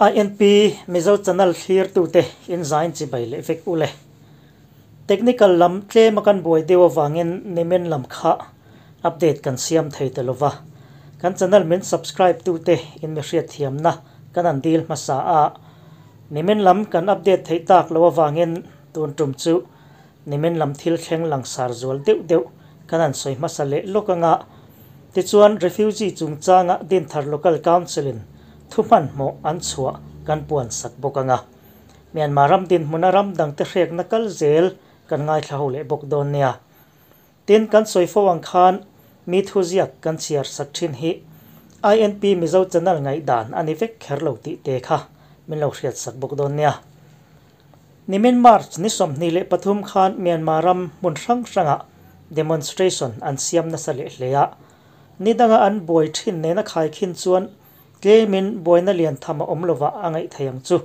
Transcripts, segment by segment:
INP Mizo channel thlirtute in zain chibai leh vek ule. Technical lam tlema kan buai deuh avangin nimin lam kha update kan siam thei ta lova. Kan channel min subscribe tute in mi hriat thiamna kan an dil hmasa a. Nimin lam kan update theih tak lo avangin tun tum chu nimin lam thil thleng langsar zual deuh deuh kan an sawi hmasa leh lawk anga. Tichuan refugee chungchanga Dinthar Local Council in thu hmanhmawh an chhuah kan puan sak bawk anga. Myanmar ram dinhmuna ram dangte hrekna kal zel kan ngaithla ho leh bawk dawn nia. Tin, kan sawi fo ang khan mi thuziak kan chhiar sak thin hi INP Mizo channel ngaihdan a ni vek kher lo tih te kha min lo hriat sak bawk dawn nia. Nimin March ni 23 khan Myanmar ram hmun hrang hrangah demonstration an siam nasa leh hle a, ni danga an buai thin nena khaikhin chuan tlemin buaina lian tham a awm lovah a ngaih thei ang chu.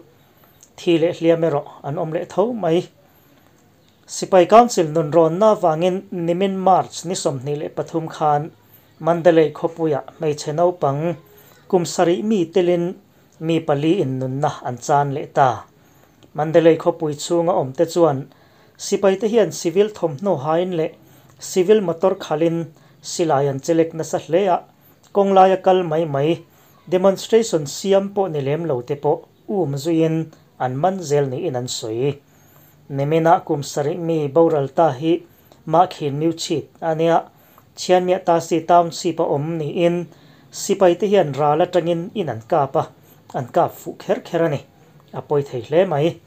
Thi leh hliam erawh an awm leh tho mai. Sipai Council nunrawnna avangin nimin March ni 23 khan Mandalay khawpuiah hmeichhe naupang kum sarih mi telin mi pali in nunna an chan leh ta. Mandalay khawpui chhunga awmte chuan sipaite hian civil thawmhnaw hain leh civil motor khalin silai an chelek nasa hle a, kawnglaia kal mai mai demonstration siam pawh ni lem lo te pawh um zuiin an man zel niin an sawi. Nimina kum sarih mi boral ta hi Mahkhin Miuchit a nia, Chhianmiah Tasi Township a awm niin sipaite hian ral atangin in an kap a, an kap fuh kher kher a ni. A pawi thei hle mai.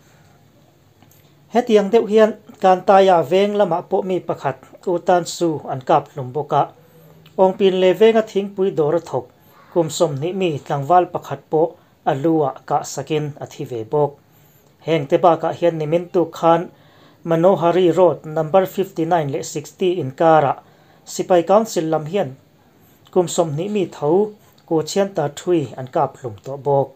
Hetiang deuh hian Kantaya veng lamah pawh mi pakhat U Tan Su an kap hlum bawk a. Awngpin leh venga thingpui dawr a thawk kum 20 mi tlangval pakhat pawh a lu ah kah sakin a thi ve bawk. Heng te bakah hian nimin tuk khan Manohari Road number 59 leh 60 inkarah Sipai Council lam hian kum 20 mi tho Ku Chhian Ta Thui an kap hlum tawh bawk.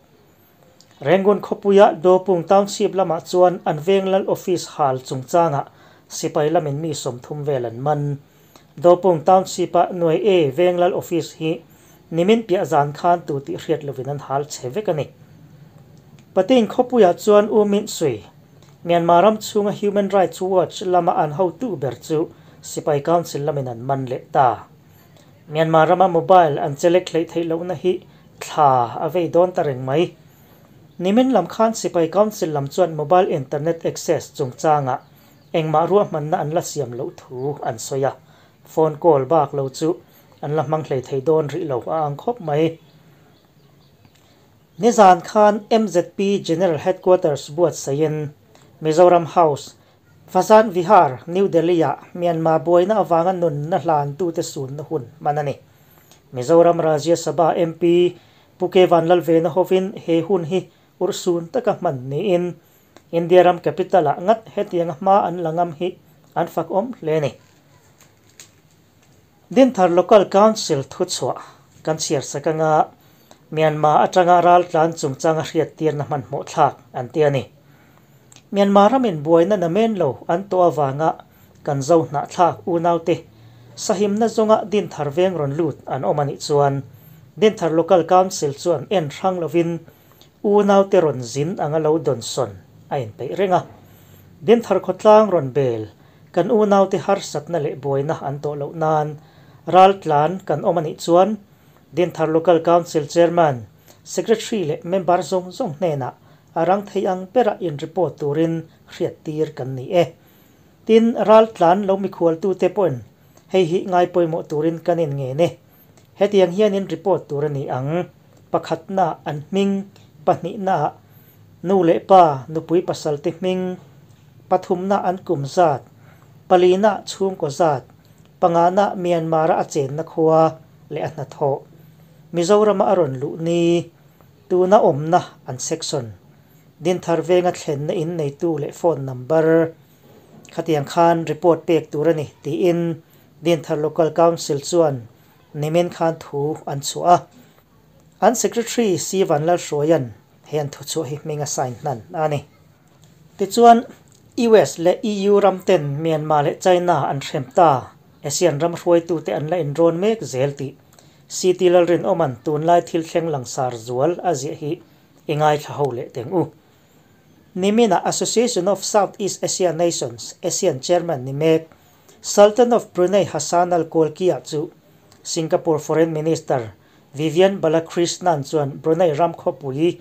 Rangoon khawpuia Dopung Township lamah chuan an veng lal office hal chungchangah sipai lamin mi 30 vel an man. Dopung Township-a Nuai E veng lal office hi nimin piah zan khan tu tih hriat lovin an hal che vek a ni. Patein khawpuiah chuan U Mint Sui, Myanmar ram chhunga Human Rights Watch lama an hotu ber chu Sipai Council lamin an man leh ta. Myanmar rama mobile an chelek hleih theih lohna hi thla a vei dawn ta reng mai. Nimin lam khan Sipai Council lam chuan mobile internet access chungchangah engmah ruahmanna an la siam loh thu an sawi a, phone call bak lo chu an la hmang hlei thei dawn rih lo a ang khawp mai. Nizan khan MZP General Headquarters buatsaihin Mizoram House, Vasant Vihar, New Delhi-ah Myanmar buaina avanga nunna hlantute sunna hun hman a ni. Mizoram Rajya Sabha MP Pu K Vanlalvena hovin he hun hi urhsun taka hman niin India ram capital-ah ngat hetianga hma an la ngam hi an fak awm hle a ni. Dinthar Local Council thuchhuah kan chhiar sak anga Myanmar atanga raltlan chungchanga hriattirna hmanhmawh thlak an ti a ni. Myanmar ramin buaina namen lo an tawh avanga kan zo hnahthlak unaute sahimna zawnga Dinthar veng rawn lut an awm a nih chuan Dinthar Local Council chuan en hrang lovin unaute rawn zin anga lo dawnsawn a inpeih reng a. Dinthar khawtlang rawn bel kan unaute harsatna leh buaina an tawh loh nan raltlan kan awm a nih chuan Dinthar Local Council Chairman, Secretary leh member zawng zawng hnenah a rang thei ang bera in report turin hriattir kan ni e. Tin, raltlan lo mikhualtute pawhin hei hi ngai pawimawh turin kan in ngen e. Hetiang hian in report tur a ni ang, pakhatna an hming, pahnihna nu leh pa, nupui pasalte hming, pathumna an kum zat, palina chhungkaw zat, pangana Myanmar-a a chenna khua leh a hnathawh, Mizorama a rawn luh ni, tuna awmna an section, Dinthar venga thlenna in neitu leh phone number, khatiang khan report pek tur a ni tiin Dinthar Local Council chuan nimin khan thu an chhuah a. An Secretary C Vanlalhruaia'n he an thuchhuah hi hming a sign hnan a ni. Tichuan, US leh EU ram ten Myanmar leh China an hrem ta, ASEAN ram hruaitute an la inrawn mek zel tih CT Lalrinawma'n tunlai thil thleng langsar zual a ziah hi. I ngaithla ho leh teng u. Nimina Association of Southeast Asia Nations, ASEAN Chairman ni mek Sultan of Brunei Hassanal Bolkiah chu Singapore Foreign Minister Vivian Balakrishnan chuan Brunei ram khawpui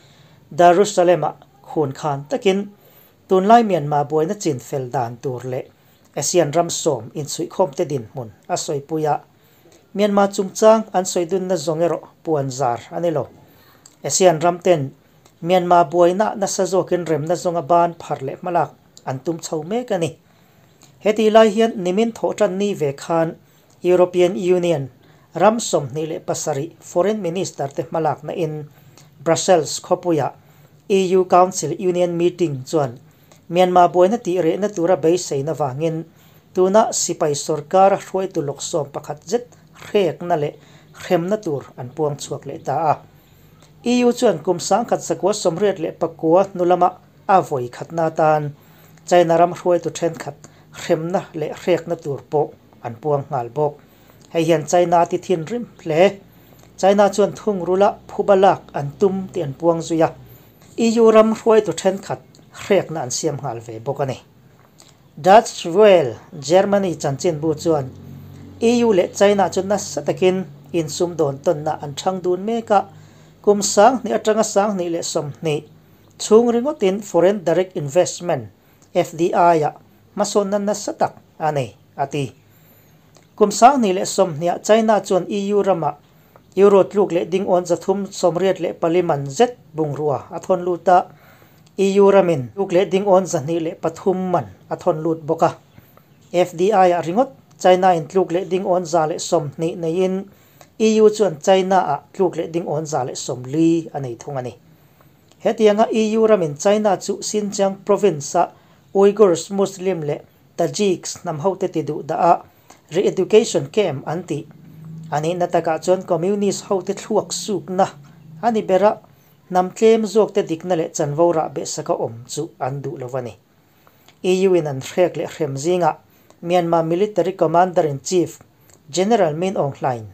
Darussalam-ah khun khan takin tunlai Myanmar buaina chin fel dan tur leh ASEAN ram sawm insuihkhawmte dinhmun a sawipui a. Myanmar chungchang an sawi dunna zawng erawh puan zar a ni lo. ASEAN ram ten Myanmar buaina nasa zawkin remna zawnga ban phar leh hmalak an tum chho mek a ni. Heti lai hian nimin thawh tan ni ve khan European Union ram 27 Foreign Minister te hmalakna in Brussels khawpuia EU Council Union meeting chuan Myanmar buaina tih rehna tura beiseina wangin tuna sipai sarkar hruaitu lawk 11 zet hrekna leh hremna tur an puang chhuak leh ta a. EU chuan kum 1989 nulama a vawi khatna tan China ram hruaitu thenkhat hremna leh hrekna tur pawh an puang nghal bawk. Hei hian China ti thin rim hle. China chuan thung rula phubalak an tum ti an puang zuia. EU ram hruaitu thenkhat hrekna an siam nghal ve bawk ani. Dutch Royal Germany chanchin bu chuan EU leh China chu nasa takin insum dawn tawnna an thang dun meka kum 2020 atanga 2020 chhung ringotin Foreign Direct Investment FDI a mason na nasa tak ani ati. Kum 2020 China chuan EU rama Euro tluk leh ding on 384 man zet bungrua athon luta EU ramin tluk leh ding on 203 man athon lut boka. FDI a ringot China in tluk leh ding on 120 neiin EU chuan China a tluk leh ding on 140 anei thung ani. Hetianga EU ramin China chu Xinjiang province a Uyghurs Muslim le Tajiks nam ho te ti du da a re-education camp anti ani na taka chuan communist ho te thluak suk na ani bera nam tlem zawk te dikna leh chanvo rah be saka awm chu an duh lovani. EU in an hrek leh hrem zinga Myanmar Military Commander in Chief General Min Aung Hlaing,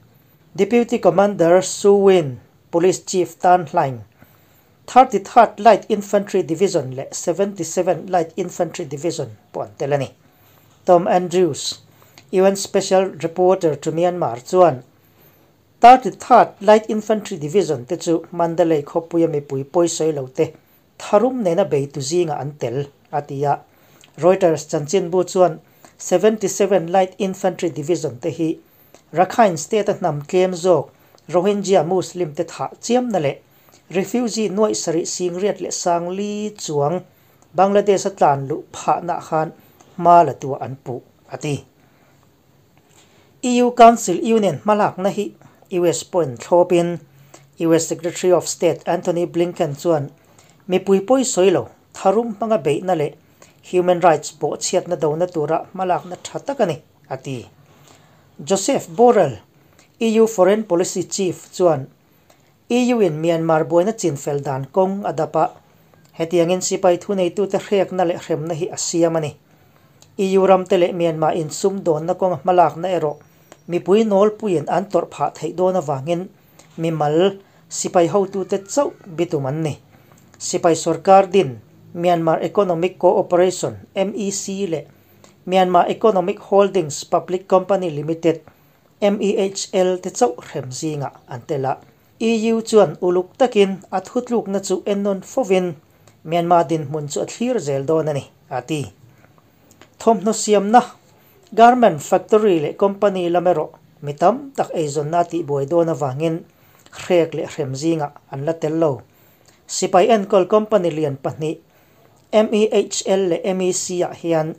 Deputy Commander Su Win, Police Chief Tan Hlaing, 33rd Light Infantry Division leh 77 Light Infantry Division pawh an tel ani. Tom Andrews, UN Special Reporter to Myanmar chuan 33rd Light Infantry Division te chu Mandalay khawpuia mipui pawisawi lo te tharum nena beitu zinga an tel atia. Reuters chanchin bu chuan 77 Light Infantry Division te hi Rakhine State a hnam tlem zawk Rohingya Muslim te thah chiam na leh refugee nuai sarih singriat leh sangli chuang Bangladesh a tlan lu pha na khan hma la tua an pu ati. EU Council Union hmalak na hi US point thlawpin US Secretary of State Antony Blinken chuan mipui pawi sawi lo tharum hmanga beihna leh human rights pawh chhiatna dona tura hmalak na tha tak ani ati. Joseph Borrell, EU Foreign Policy Chief chuan EU in Myanmar buaina chinfel dan kawng adapa hetiangin sipai thuneitu te hrekna leh hremna hi a siam ani. EU ram te leh Myanmar in sum dawn na kawng hmalak na erawh mipui nawl puiin an tawrh phah theih dawn awangin mimal sipai hotu te chauh bitum an ni. Sipai sarkar din Myanmar Economic Cooperation MEC leh Myanmar Economic Holdings Public Company Limited MEHL te chauh hrem zinga an tela. EU chuan uluk takin a thutluk na chu ennon fovin Myanmar din hmun chu a thlir zel dawn ani ati. Thawmhnaw siamna garment factory leh company lamero mitam tak eizawn na tih buai dawn awangin hrek leh hrem zinga an la tel lo. Sipai enkawl company lian pahnih MEHL leh MEC ah hian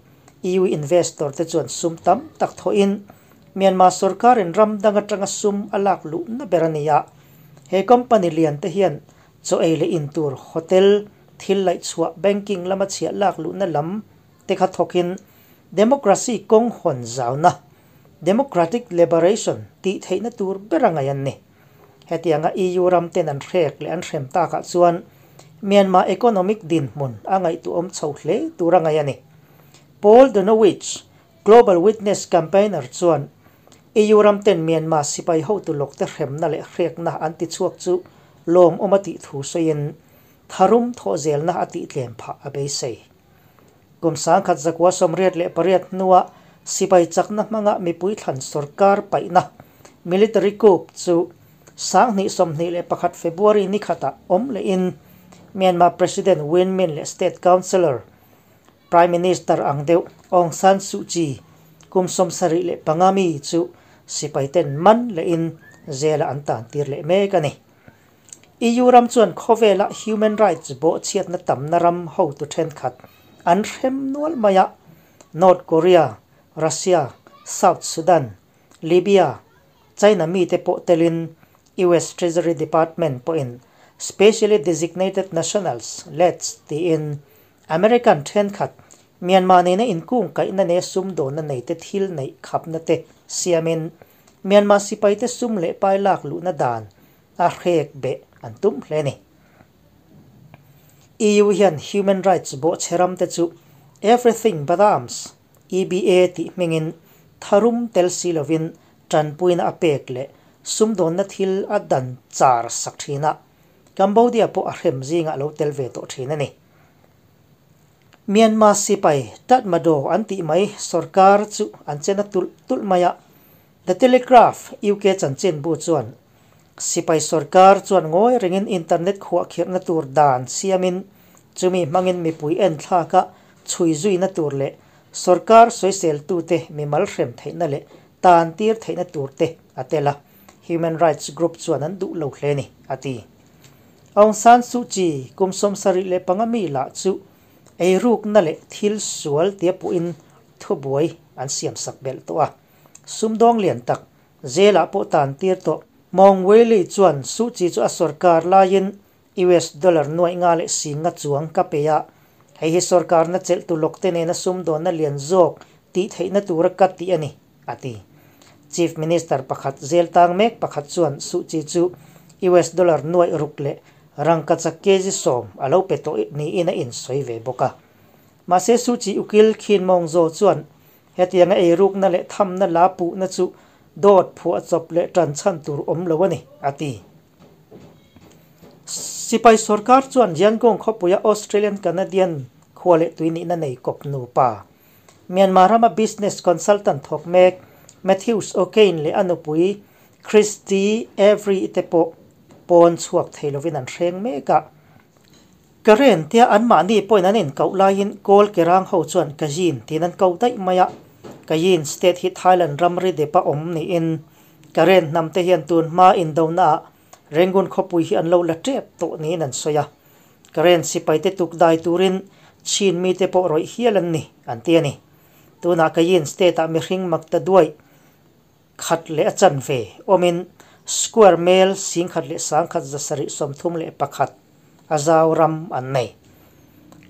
EU investor te chuan sum tam tak thawhin Myanmar sarkarin ram dang atanga sum a lak luh na ber ania. He company lian te hian chaw ei leh in tur hotel thil laih chhuah banking lama chhiah lak luh na lam te kha thawkin democracy kawng hawn zauna democratic liberation tih theihna tur ber a ngai an ni. Hetianga EU ram ten an hrek leh an hrem takah chuan Myanmar economic dinhmun a ngaihtu awm chho hle tur a ngai ani. Paul Donowitz, Global Witness campaigner chuan EU ram ten Myanmar sipai hotu lawk te hremna leh hrekna an ti chhuak chu lawm awm a tih thu sawiin tharum thawh zelna a tihtlem phah a beisei. Kum 1988 hnua sipai chakna hmanga mipui thlan sorkar paihna, military coup, chu 2021 February ni khatah awm lehin Myanmar President Win Myint leh State Counsellor, Prime Minister ang deuh, Aung San Suu Kyi, kum 75 mi chu sipaiten man lehin zela an tantir leh mek a ni. EU ram chuan khawvela human rights bawhchhiatna tamna ram hotu thenkhat an hrem nual mai a, North Korea, Russia, South Sudan, Libya, China mite pawh telin US Treasury Department pawhin Specially Designated Nationals, LEDs, tiin American thenkhat Myanmar nena inkungkaihna neh sumdawnna neite thil neih khapna te siamin Myanmar sipaite sum leh pai lak luhna dan a hrek beh an tum hle a ni. EU hian human rights bawhchhe ramte chu Everything But Arms, EBA, tih hmingin tharum tel si lovin tanpuina a pek leh sumdawnna thil a dan char sak thin a, Cambodia pawh a hrem zingah a lo tel ve tawh thin a ni. Myanmar sipai Tatmadaw an tih mai sorkar chu an chena tulh tulh mai a, The Telegraph, UK chanchinbu chuan sipai sorkar chuan ngawi rengin internet khuahkhirhna tur dan siamin chumi hmangin mipui enthlaka chhui zuina tur leh sorkar sawiseltute mimal hrem theihna leh tantir theihna turte a tel a, human rights group chuan an duh lo hle a ni, a ti. Aung San Suu Kyi kum 75 mi lah chu eirukna leh thil sual tia puhin thubuai an siamsak belh tawh a. Sumdawng lian tak, Zelah pawh tan tir tawh. Maung Weili chuan Suu Kyi chu a sorkar laiin US dollar nuaih nga leh sing nga chuang ka pe a, hei hi sorkarna chelhtu lawkte nena sumdawnna lian zawk tih theihna tura ka tih a ni, a ti. Chief Minister pakhat zel tang mek pakhat chuan Suu Kyi chu US dollar nuaih ruk leh rangkachak kg 10 a lo pe tawh niin a insawi ve bawk a. Mahse Suu Kyi ukil Khin Maung Zaw chuan Hetianga eirukna leh thamna la puhna chu dawt phuah chawp leh tan chhan tur awm lo a ni, a ti. Sipai sorkar chuan Yangon khawpuia Australian Canadian khua leh tui nihna nei kawp nupa, Myanmar rama business consultant thawk mek Matthews O'Kane leh a nupui Christy Avery te pawh pawn chhuak thei lovin an hreng mek a. Karen tia anmahni pawhin an inkoh laiin Kawl Kerang ho chuan Kayin tiin an ko daih mai a. Kayin state hi Thailand ramri depa awm niin Karen hnamte hian tun hma indonaah Rangoon khawpui hi an lo la tep tawh niin an sawi a. Karen sipaite tuk dai turin Chin mite pawh rawih hial an ni, an ti a ni. Tunah Kayin state-ah mihring mak ta duai khat leh a chanve awmin square mel 1731 a zau ram an nei.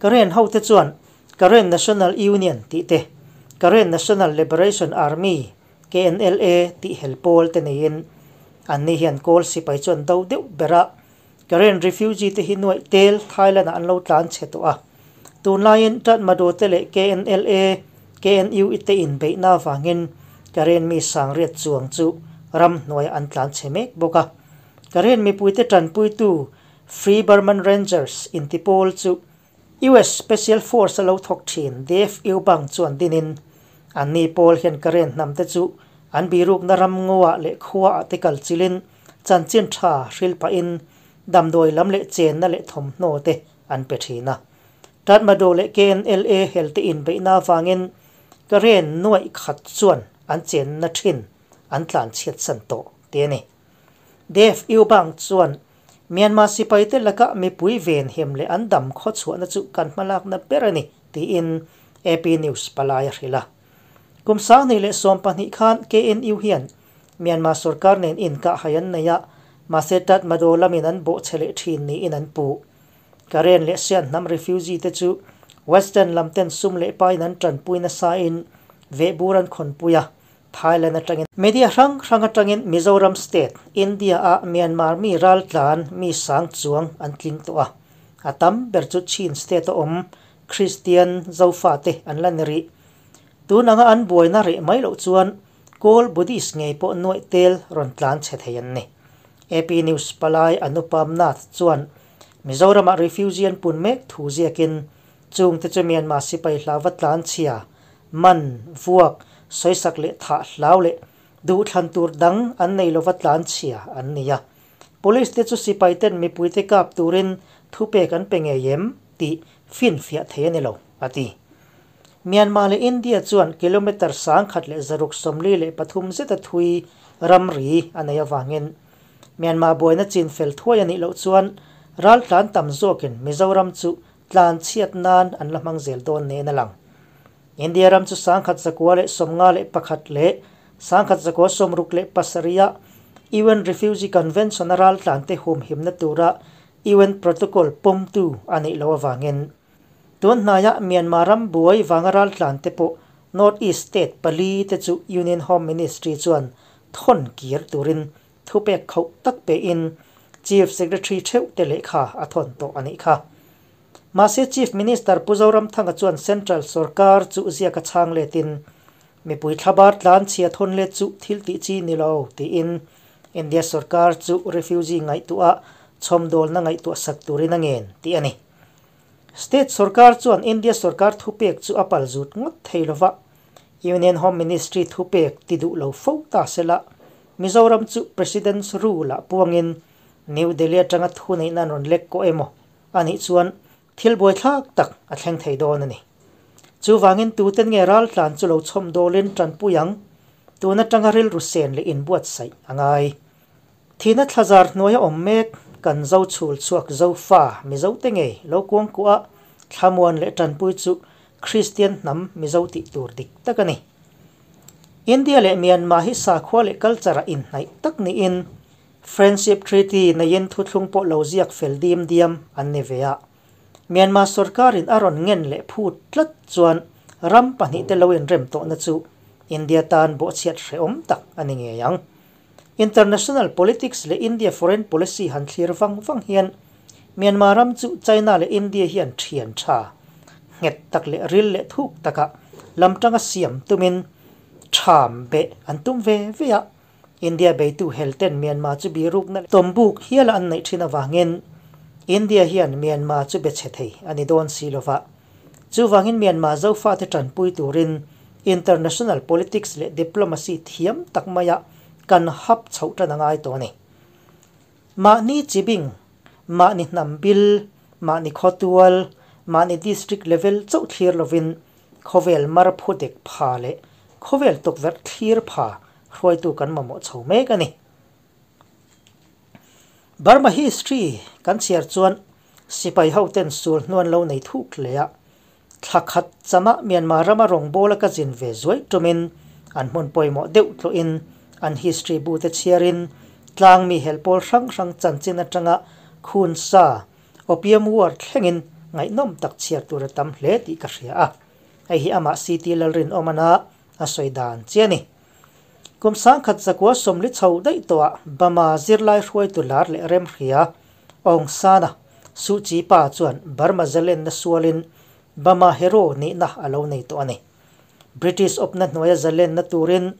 Karen hote chuan Karen National Union tih te, Karen National Liberation Army, KNLA, tih hel pawl te neiin anni hian Kawl sipai chuan do deuh ber a, Karen refugee te hi nuaih tel Thailand ah an lo tlan chhe tawh a. Tunlaiin Tatmadaw te leh KNLA, KNU te inbeihna avangin Karen mi sangriat chuang chu ramhnuaiah an tlan chhe mek bawk a. Karen mipuite tanpuitu Free Burman Rangers inti pawl chu US Special Force a lo thawk thin Dave Eubank chuan dinin anni pawl hian Karen hnamte chu an birukna ram ngaw-ah leh khua-ah te kal chilin chanchin tha hril pahin damdawi lam leh chenna leh thawmhnaw te an pe thin a. Tatmadaw leh KNLA helte inbeihna avangin Karen nuaih khat chuan an chenna thin an tlanchhiatsan tawh te a ni. Dave Eubank chuan Myanmar sipaite laka mipui venhim leh an dam khawchhuahna chu kan hmalakna ber a ni, tiin AP News palai a hrilh a. Kum 2012 khan KNU hian Myanmar sorkar nen inkahhai an nei a, mahse Tatmadaw lamin an bawhchhe leh thin niin an puh. Karen leh Sian hnam refugee te chu Western lam ten sum leh pain an tanpui nasain vehbur an khawnpui a, Thailand atangin. Media hrang hrang atangin Mizoram state, India ah Myanmar mi raltlan mi sang chuang an tling tawh a. A tam ber chu Chin state a awm Kristian Zofate an la ni rih. Tun anga an buaina reh mai loh chuan Kawl Buddhist ngei pawh nuaih tel rawn tlan chhe thei an ni. AP News palai Anupam Nath chuan Mizoramah refugee an pun mek thu ziakin chungte chu Myanmar sipai hlauva tlanchhia, man, vuak, sawisak leh thah hlau leh duhthlan tur dang an nei lova tlanchhia an ni a. Police te chu sipai ten mipuite kap turin thupek an pe ngei em tih finfiah thei a ni lo, a ti. Myanmar leh India chuan kilometre 1143 zeta thui ramri a nei avangin Myanmar buaina chin fel thuai a nih loh chuan raltlan tam zawkin Mizoram chu tlanchhiat nan an la hmang zel dawn nen a lang. India ram chu 1951 leh 1967 ah UN Refugee Convention a raltlante humhimna tura UN Protocol pawmtu a nih loh avangin Tun hnaiah Myanmar ram buai vanga raltlan te pawh North East state pali te chu Union Home Ministry chuan thawn kir turin thupek khauh tak pein Chief Secretary theuh te lehkha a thawn tawh a nih kha. Mahse Chief Minister Pu Zoramthanga chuan Central sorkar chu ziak a chhang letin mipui thlabar tlan chhia thawn let chu thil tih chi ni lo tiin India sorkar chu refugee ngaihtuah chhawmdawlna ngaihtuah sak turin a ngen tih a ni. State sorkar chuan India sorkar thupek chu a pal zut ngawt thei lova, Union Home Ministry thupek ti duh lo fo ta sela, Mizoram chu President's Rule ah puangin New Delhi atanga thuneihna an rawn lek kawh emaw a nih chuan thil buaithlak tak a thleng thei dawn a ni. Chuvangin tuten nge raltlan chu lo chhawm dawlin tanpui ang? Tun atanga rilru sen leh inbuatsaih a ngai. Thihna thlazar hnuaia awm mek kan zo chhul chhuak Zofa Mizote ngei lo kuangkuah thlamuan leh tanpui chu Kristian hnam Mizo tih tur dik tak a ni. India leh Myanmar hi sakhua leh culture-ah inhnaih tak niin Friendship Treaty neiin thuthlung pawh lo ziak fel dim diam an ni ve a. Myanmar sorkarin a rawn ngen leh phut tlat chuan ram pahnihte lo inrem tawhna chu India tan bawhchhiat hrehawm tak a ni ngei ang. International politics leh India foreign policy han thlir vang vang hian Myanmar ram chu China leh India hian thian tha, nghet tak leh ril leh thuk taka lamtanga siam tumin tham beh an tum ve ve a. India beitu hel ten Myanmar chu birukna leh tawmbuk hiala an neih thin avangin India hian Myanmar chu be chhe thei a ni dawn si lova. Chuvangin Myanmar Zofate tanpui turin international politics leh diplomacy thiam tak maia kan hap chhoh tan a ngai tawh a ni. Mahni chibing, mahni hnam bil, mahni khawtual, mahni district level chauh thlir lovin khawvel mar phu dek pha leh khawvel tukverh thlir pha hruaitu kan mamawh chho mek a ni. Burma history kan chhiar chuan sipai hoten sul hnuan lo nei thuk hle a, thla khat chama Myanmar rama rawngbawla ka zin ve zuai tumin an hmun pawimawh deuh tlawhin an history bu te chhiarin tlang mi hel pawl hrang hrang chanchin atanga khun sa Opium War thlengin ngaihnawm tak chhiar tur a tam hle tih ka hria a, hei hi amah CT Lalrinawmana a sawi dan chiah a ni. Kum 1940 chho daih tawhah Bama zirlai hruaitu lar leh remhria Aung San-a Suu Kyi pa chuan Burma zalenna sualin Bama hero nihna a lo nei tawh a ni. British awpna hnuaia zalenna turin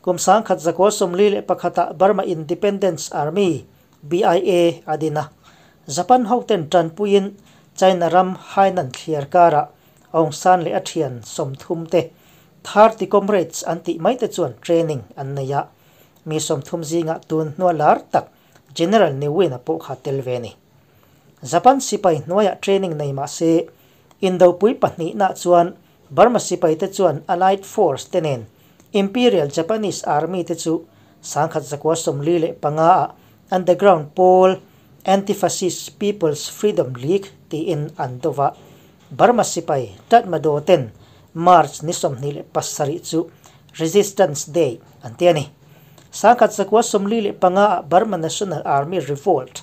kum 1941 ah Burma Independence Army, BIA, a din a. Japan hoten tanpuiin China ram Hainan thliar karah Aung San leh a thian 30 te 30 Comrades an tih mai te chuan training an nei a, mi 30 zingah tun hnua lar tak General Ne Win-a pawh kha tel ve a ni. Japan sipai hnuaiah training nei mah se, Indopui pahnihna chuan Burma sipai te chuan Allied Force te nen Imperial Japanese Army te chu 1945 ah underground pawl Anti-Fascist People's Freedom League tiin an do va. Burma sipai Tatmadaw ten March ni 27 chu Resistance Day an ti a ni. 1945 ah Burma National Army Revolt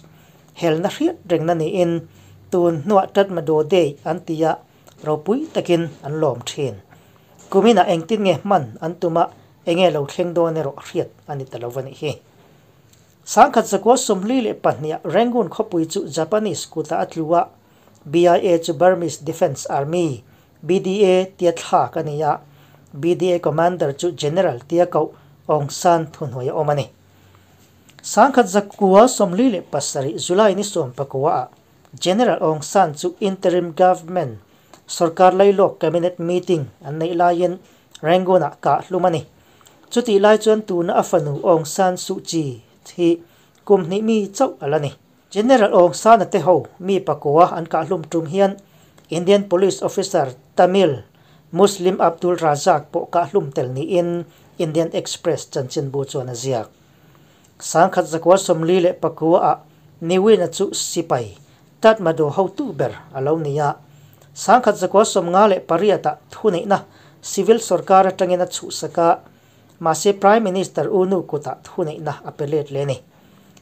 helna hriat rengna niin tun hnuah Tatmadaw Day an ti a, ropui takin an lawm thin. Kuminah engtin nge hman an tum a, enge lo thleng dawn erawh hriat a ni ta lo va nih hi. 1942 ah Rangoon khawpui chu Japanese kutah a tlu a, BIA chu Burmese Defence Army, BDA, tia thlak a ni a, BDA Commander chu General tia koh Aung San thuhnuai a awm a ni. 1947 July ni 19 ah. General Aung San chu interim government, sorkar lailawk cabinet meeting an neih laiin Rangoon-ah kah hlum a ni. Chutih lai chuan tuna a fanu Aung San Suu Kyi hi kum hnih mi chauh a la ni. General Aung San-a te ho mi pakua an kah hlum tum hian Indian Police Officer Tamil Muslim Abdul Razak pawh kah hlum tel niin Indian Express chanchinbu chuan a ziak. 1949 ah Ne Win-a chu sipai Tatmadaw hotu ber a lo ni a. 1958 ah thuneihna civil sorkar atangin a chhuhsak a, mahse Prime Minister U Nu kutah thuneihna a pe let leh a ni.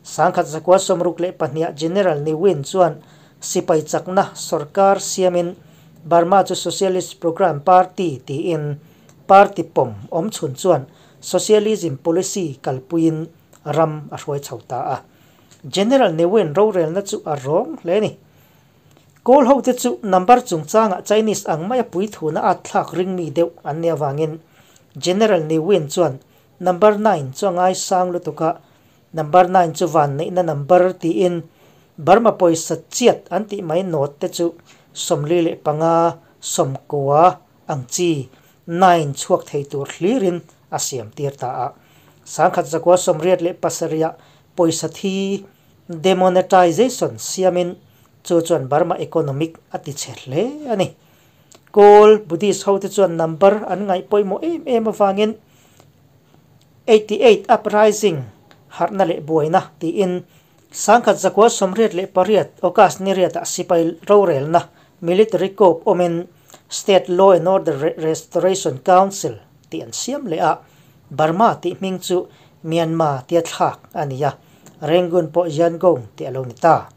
1962 ah General Ne Win chuan sipai chakna sorkar siamin Burma chu Socialist Program Party tiin party pawm awmchhun chuan Socialism policy kalpuiin ram a hruai chho ta a. General Ne Win rorelna chu a rawng hle a ni. Kawl hote chu number chungchangah Chinese ang maia puithuna at thlak ring mi deuh an nih avangin General Ne Win chuan number nine chu a ngaisang lutuk a, number nine chu vanneihna number tiin Burma pawisa chiat an tih mai note te chu 45, 90 ang chi nine chhuak thei tur hlirin a siam tir ta a. 1987 ah pawisa thi demonetization siamin chu chuan Burma economic a ti chhe hle a ni. Kawl Buddhist hote chuan number an ngaih pawimawh em em avangin 88 uprising harhna leh buaina tiin 1988 August ni riatah sipai rorelna military coup awmin State Law and Order Restoration Council tih an siam leh a, Burma tih hming chu Myanmar tia thlak a ni a, Rangoon pawh Yangon tih a lo ni ta.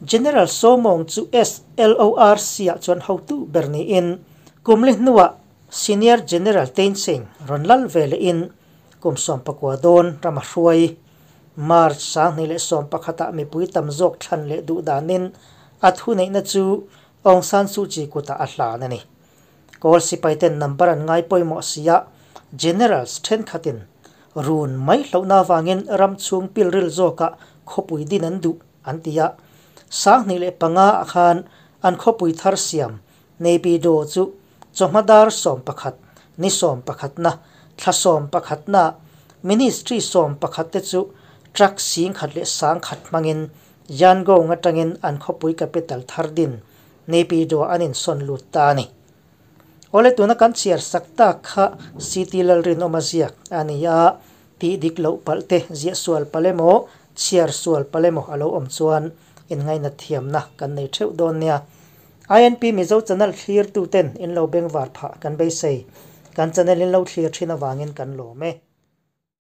General Saw Maung chu SLORC ah chuan hotu ber niin kumli hnuah Senior General Thein Sein rawn lal ve lehin kum 19 dawn ram a hruai. March 2011 ah mipui tam zawk thlan leh duh danin a thuneihna chu Aung San Suu Kyi kutah a hlan a ni. Kawl sipaiten number an ngai pawimawh si a, Generals thenkhatin run mai hlauhna avangin ram chhung pilril zawkah khawpui din an duh an ti a. 2005 ah khan an khawpui thar siam Naypyidaw chu chawhma dar 11, ni sawmpakhatna, thla sawmpakhatna Ministry 11 te chu truck 10,100 hmangin Yangon atangin an khawpui capital thar din Naypyidaw an insawn lut ta a ni. Awle tuna kan chhiar sak tak kha CT Lalrinawma ziak a ni a, tih dik loh palh te ziah sual palh emaw, chhiar sual palh emaw a lo awm chuan inngainat thiamna kan nei theuh dawn nia. INP Mizo channel thlirtu ten in lo bengvar phah kan beisei. Kan channel in lo thlir thin avangin kan lawm e.